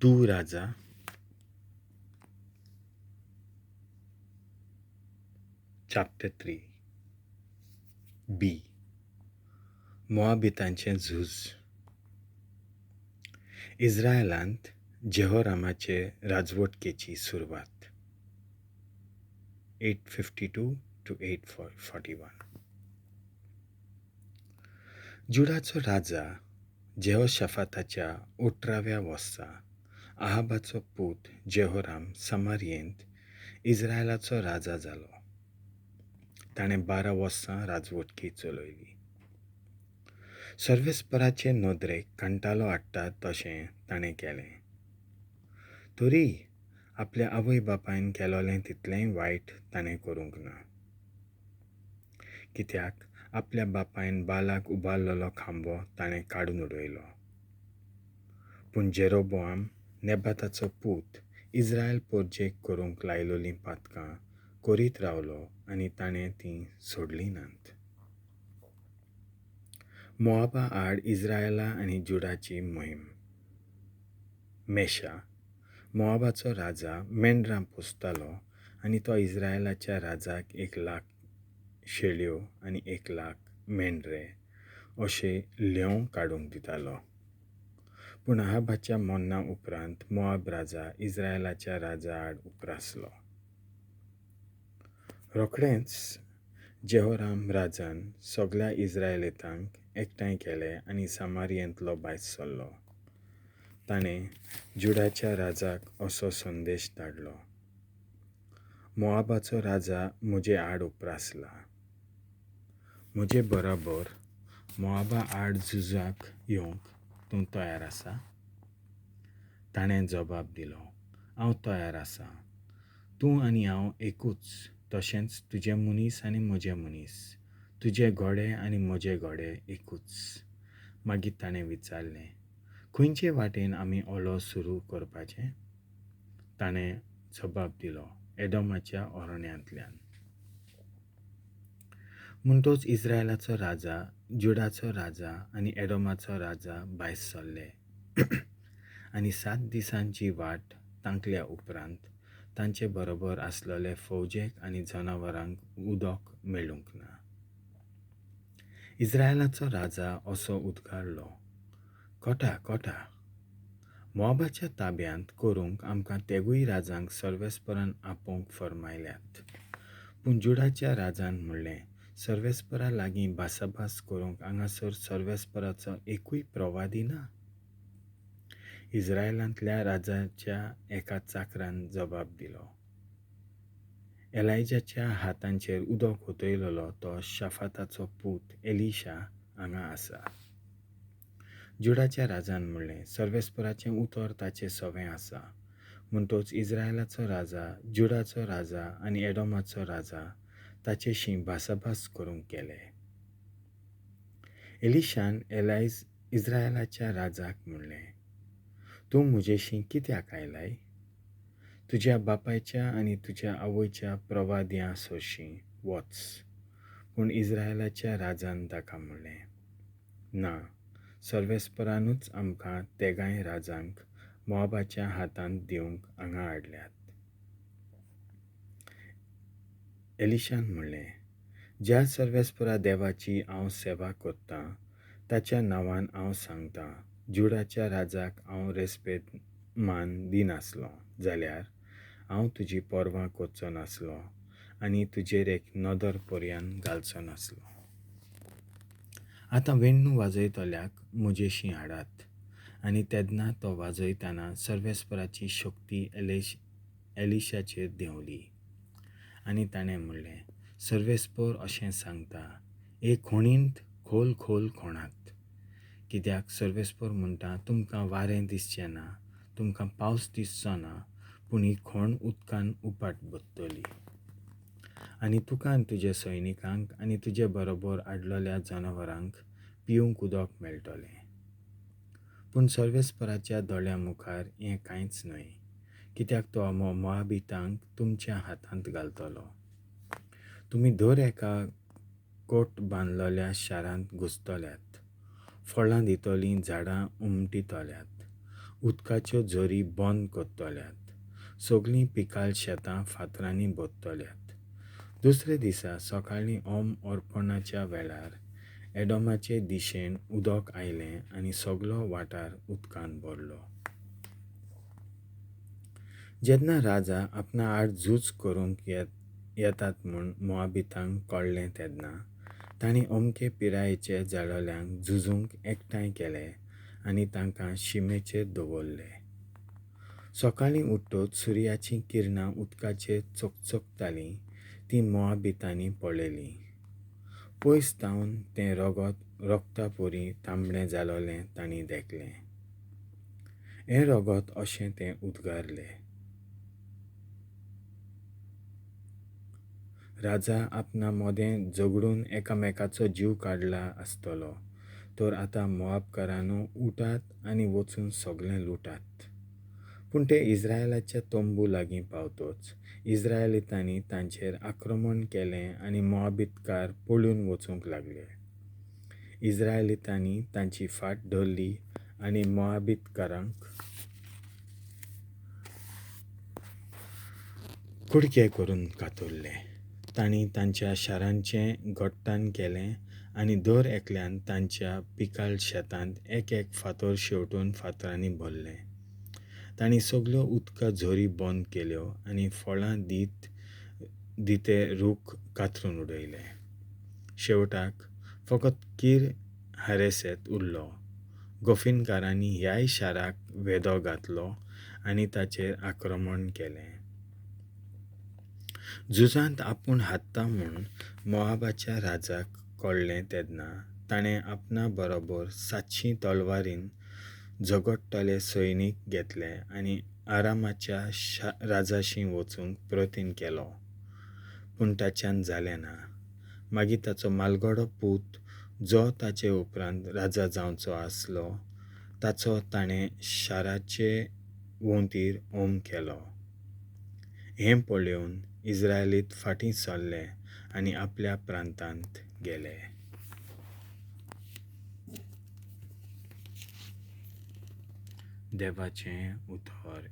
2 Raja chapter 3 बी मोआबितांचें झूज. इस्रायलांत जेहोरामाचे राजवटकेची सुरवात 852 to 841. जुडाचो राजा जेहोशाफाताच्या 18व्या वर्सा आहाबाचो पूत जेहोराम समारियेंत इस्रायलाचो राजा जालो. ताणें 12 वर्सां राजवटकी चलयली. सर्वेस्पराचे नदरेक कंटालो हाडटा तशें ताणें केलें, तरी आपल्या आवय बापायन केलोलें तितलेंय वायट ताणें करूंक ना. कित्याक आपल्या बापायन बालाक उबारलेलो खांबो ताणें काडून उडयलो. पूण जेरोबोआम नेबाताचो पूत इस्रायल परजेक करूंक लायलोलीं पातकां करीत रावलो आनी ताणें तीं सोडलीं नात. मोआबा आड इस्रायला आनी जुडाची मोहीम. मेशा मोआबाचो राजा मेंढरां पोसतालो आनी तो इस्रायलाच्या राजाक 1,00,000 शेळयो आनी 1,00,000 मेंढरे अशे ल्हेंव काडूंक दितालो. पूण आहाबाच्या मरणा उपरांत मोआब राजा इस्रायलाच्या राजा आड उप्रासलो. रोखडेंच जेहोराम राजान सगल्या इस्रायलितांक एकठांय केले आनी समारियेंतलो भायर सरलो. ताणें जुडाच्या राजाक असो संदेश धाडलो, मोआबाचो राजा म्हजे आड उप्रासला. म्हजे बराबर मोआबा आड झुजाक येवंक तूं तयार आसा? ताणें जबाब दिलो, हांव तयार आसा. तूं आनी हांव एकूच, तशेंच तुजे मनीस आनी म्हजे मनीस, तुजे घोडे आनी म्हजे घोडे एकूच. मागीर ताणें विचारलें, खंयचे वाटेन आमी ओलो सुरू करपाचें? ताणें जबाब दिलो, एडोमाच्या अरण्यांतल्यान. म्हणटच इस्रायलाचो राजा, जुडाचो राजा आनी एडोमाचो राजा भायर सरले आनी 7 दिसांची वाट तांकल्या उपरांत तांचे बरोबर आसलेले फौजेक आनी जनावरांक उदक मेळूंक ना. इस्रायलाचो राजा असो उद्गारलो, कोटा कोटा, मोआबाच्या ताब्यांत करूंक आमकां तेगूय राजांक सर्वेस्परान आपोवंक फर्मायल्यात. पूण जुडाच्या राजान म्हणलें, सर्वेस्परा लागीं भासाभास करूंक हांगासर सर्वेस्पराचो एकूय प्रवादी ना. इस्रायलांतल्या राजाच्या एका चाकरान जबाब दिलो, एलायजाच्या हातांचेर उदक ओतयलेलो तो शाफाताचो पूत एलिशा हांगा आसा. जुडाच्या राजान म्हणलें, सर्वेस्पराचें उतर ताचें सवें आसा. म्हणटच इस्रायलाचो राजा, जुडाचो राजा आनी एडोमाचो राजा ताचेशी भासाभास करूंक गेले. एलिशान इस्रायलाच्या राजाक म्हणलें, तूं म्हजेशी कित्याक आयलाय? तुज्या बापायच्या आनी तुज्या आवयच्या प्रवाद्यां सरशीं वच. पूण इस्रायलाच्या राजान ताका म्हणलें, ना, सर्वेस्परानूच आमकां तेगांय राजांक मोआबाच्या हातांत दिवंक हांगा हाडल्यात. एलिशान म्हणलें, ज्या सर्वेस्परा देवाची हांव सेवा करतां ताच्या नांवान हांव सांगतां, जुडाच्या राजाक हांव रेस्पेद मान दिनासलो जाल्यार हांव तुजी पर्वा करचो नासलो आनी तुजेर एक नदर पर्यान घालचो नासलो. आतां वेण्णू वाजयतल्याक म्हजेशी हाडात. आनी तेन्ना तो वाजयतना सर्वेस्पराची शक्ती एलिशाचेर देंवली आनी ताणें म्हणलें, सर्वेस्पर अशें सांगता, एक खणींत खोल खोल खणात. कित्याक सर्वेस्पर म्हणटा, तुमकां वारें दिसचें ना, तुमकां पावस दिसचो ना, पूण ही खण उदकान उपाट भरतली. आनी तुका आनी तुज्या सैनिकांक आनी तुजे बरोबर हाडलेल्या जनावरांक पिवंक उदक मेळटलें. पूण सर्वेस्पराच्या दोळ्यां मुखार हें कांयच न्हय, कित्याक तो मोआबितांक तुमच्या हातांत घालतलो. तुमी दर एका कोट बांदलेल्या शारांत घुसतल्यात, फळां दितलीं झाडां उमटितल्यात, उदकाच्यो झरी बंद करतल्यात. सगळीं पिकाळ शेतां फातरांनी भरतल्यात. दुसरे दिसा सकाळीं होम अर्पणाच्या वेळार एडोमाचे दिशेन उदक आयलें आनी सगळो वाठार उदकान भरलो. जेन्ना राजा आपणा आड झूज करूंक येतात म्हूण मोआबितांक कळ्ळें तेन्ना तांणी अमके पिरायेचे जालोल्यांक झुजूंक एकठांय केले आनी तांकां शिमेचेर दवरले. सकाळीं उठ्ठच सुर्याचीं किरणां उदकाचेर चकचकतालीं तीं मोआबितांनी पळयलीं. पयस थावन तें रगत रगतापरी तांबडें जालोलें तांणी देखलें. हें रगत अशें तें उद्गारले. राजा आपणा मदें झगडून एकामेकाचो जीव काडला आसतलो, तर आतां मोआबकारांनो उठात आनी वचून सगळें लुटात. पूण ते इस्रायलाच्या तंबू लागीं पावतच इस्रायलितांनी तांचेर आक्रमण केलें आनी मोआबितकार पळून वचूंक लागले. इस्रायलितांनी तांची फाट धरली आनी मोआबितकारांक कुडके करून कातरले. तांणी तांच्या शारांचें घट्टाण केलें आनी दर एकल्यान तांच्या पिकाळ शेतांत एक एक फातर शेंवटून फातरांनी भरलें. तांणी सगळ्यो उदका झरी बंद केल्यो आनी फळां दीत दिते रूख कातरून उडयले. शेवटाक फकत कीर हारेसेत उरलो. गोफिनकारांनी ह्याय शाराक वेदो घातलो आनी ताचेर आक्रमण केलें. झुजांत आपूण हारता म्हूण मोआबाच्या राजाक कळ्ळें तेन्ना ताणें आपणा बरोबर 700 तलवारीन झगडटले सैनीक घेतले आनी आरामाच्या राजाशी वचूंक प्रयत्न केलो, पूण ताच्यान जालें ना. मागीर ताचो म्हालगडो पूत, जो ताचे उपरांत राजा जावचो आसलो, ताचो ताणें शाराचे वण्टीर होम केलो. हें पळोवन इस्रायलीत फाटीं सरले आनी आपल्या प्रांतांत गेले. देवाचें उतर.